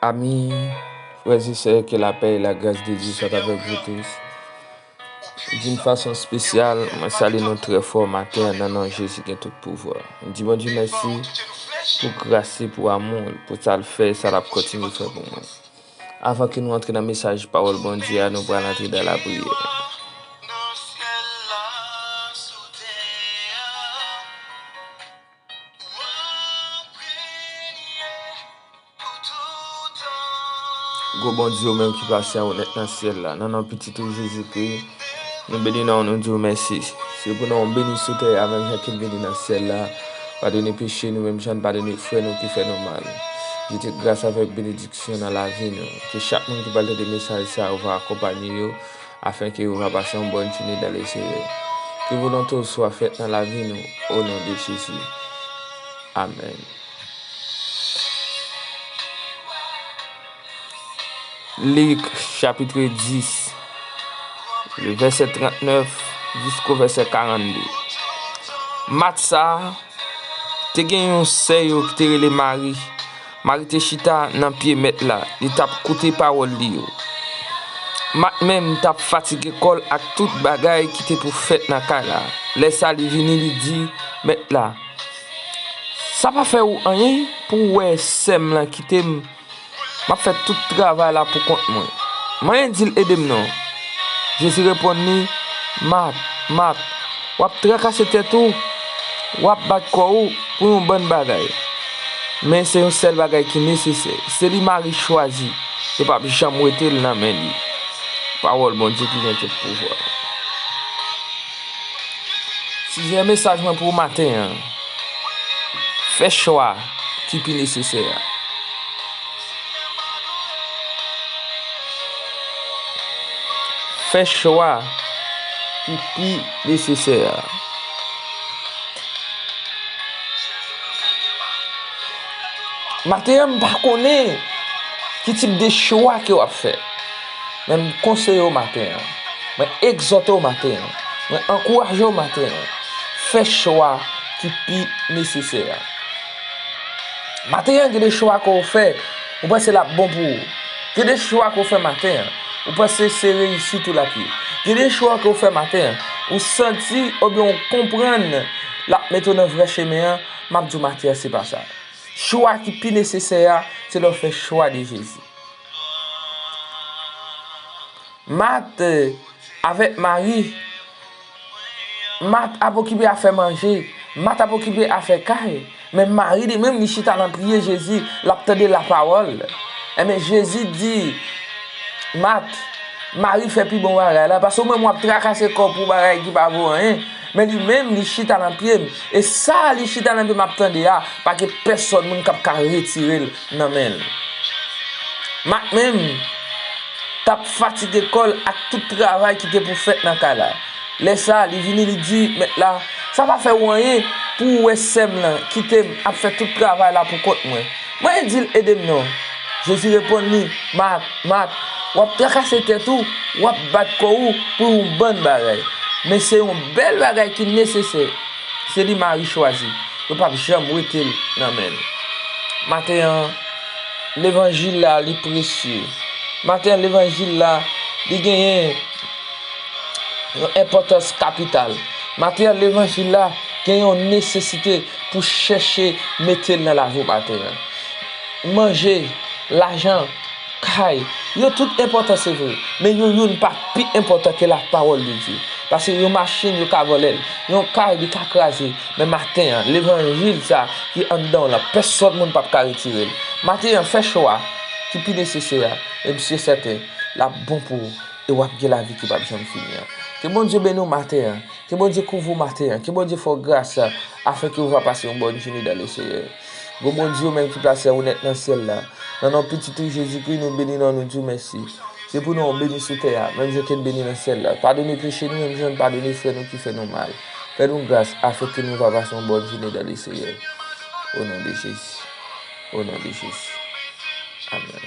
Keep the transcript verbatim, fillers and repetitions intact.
Amis, frères et sœurs, que la paix et la grâce de Dieu soient avec vous tous. D'une façon spéciale, mwen salye nou trè fò maten an nan non Jezi gen tout pouvwa. Mwen di Bondye mèsi pou gras li, pou amou l, pou sa l fè e sa l ap kontinye fè pou mwen. Avan ke nou antre nan mesaj pawòl Bondye a, nou pral antre nan lapriyè. Gwo Bondye, ou menm ki pase a ou nèt nan syèl la, nan non Pitit ou Jezikri, nou beni non w, nou di w mèsi. Se pou non w beni sou tè a, menm jan ke l beni nan syèl la. Padone peche nou, menm jan n padone frè nou ki fè nou mal. Jete gras avèk benediksyon nan lavi nou. Ke chak moun ki pral tande mesaj sa a, ou va akonpanye yo, afenke yo va pase yon bòn jounen dan Lesenyè. Ke volonte w swa fèt nan lavi nou, o non de Jezi. Amèn. Lik, chapitre dis, le vèsè trannèf jisko vèsè karannde. Mat sa a te gen yon sè yo ki te rele Mari. Mari te chita nan pye Mèt la, li t ap koute pawòl li yo. Mat menm t ap fatige kò l ak tout bagay ki te pou fèt nan kay la. Lè sa a, li vini, li di Mèt la, "Sa pa fè ou anyen pou w wè sè m lan kite m? M ap fè tout travay la pou kont mwen. Manyen di l ede m non." Jezi reponn li, "Mat, Mat, w ap trakase tèt ou, w ap bat kò ou pou yon bann bagay. Men se yon sèl bagay ki nesesè. Se li Mari chwazi, yo p ap janm wete l nan men li." Pawòl Bondye ki gen tout pouvwa. Tizè mesaj mwen pou maten an. Fè chwa ki pi nesesè a. Fè chwa ki pi nesesè a. Maten an, m pa konnen ki tip de chwa ke w ap fè. Men m konseye w maten an. Mwen egzòte w maten an. Mwen ankouraje w maten an. Fè chwa ki pi nesesè a. Maten an, gen de chwa ke w fè, ou panse l ap bon pou ou. Gen de chwa ke w fè maten an, ou panse se reyisit ou l ap ye. Gen de chwa ke w fè maten an, ou santi oubyen w konprann l ap mete w nan vrè chemen an, m ap di w maten an, se pa sa. Chwa ki pi nesesè a, se lè w fè chwa de Jezi. Mat, eh, avèk Mari, Mat ap okipe afè manje, Mat ap okipe afè kay, men Mari li menm li chita nan pye Jezi, l ap tande lapawòl. Enben, Jezi di Mat, Mari fè pi bon bagay la, paske ou menm w ap trakase kò w pou bagay ki pa vo anyen, men li menm li chita nan pye m. E sa li chita nan pye m ap tande a, pa gen pèsòn moun k ap ka retire l nan men l. Mat menm t ap fatige kò l ak tout travay ki te pou fèt nan kay la. Lè sa a, li vini, li di mèt la, "Sa pa fè ou anyen pou w wè sè m lan kite m ap fè tout travay la pou kont mwen. Manyen di l ede m non." Jezi reponn li, "Mat, Mat, w ap trakase tèt ou, w ap bat kò ou pou yon bann bagay. Men se yon bèl bagay ki nesesè. Se li Mari chwazi. Yo p ap janm wete l nan men l." Maten an, levanjil la, li presye. Maten an, levanjil la, li genyen yon enpòtans kapital. Maten an, levanjil la gen yon nesesite pou chèche mete l nan lavi w maten an. Manje, lajan, kay, yo tout enpòtan, se vre, men yo youn pa pi enpòtan ke lapawòl de Dye. Paske yon machin, yo ka vòlè l, yon kay, li ka kraze, men maten an, levanjil sa ki anndan w lan, pèsòn moun p ap ka retire l. Maten an, fè chwa ki pi nesesè a, e m si e sèten, l ap bon pou ou, e w ap gen lavi ki p ap janm fini an. Ke Bondye beni w maten an, ke Bondye kouvri w maten an, ke Bondye fè w gras, afenke w va pase yon bòn jounen dan Lesenyè. Gwo Bondye, ou menm ki plase a ou nèt nan syèl la, nan non Pitit ou Jezikri, nou beni non w, nou di w mèsi. Se pou non w beni sou tè a, menm jan ke n beni nan syèl la. Padone peche nou, menm jan n padone frè nou ki fè nou mal. Fè nou gras, afenke nou va pase yon bòn jounen dan Lesenyè. O non de Jezi. O non de Jezi. Amèn.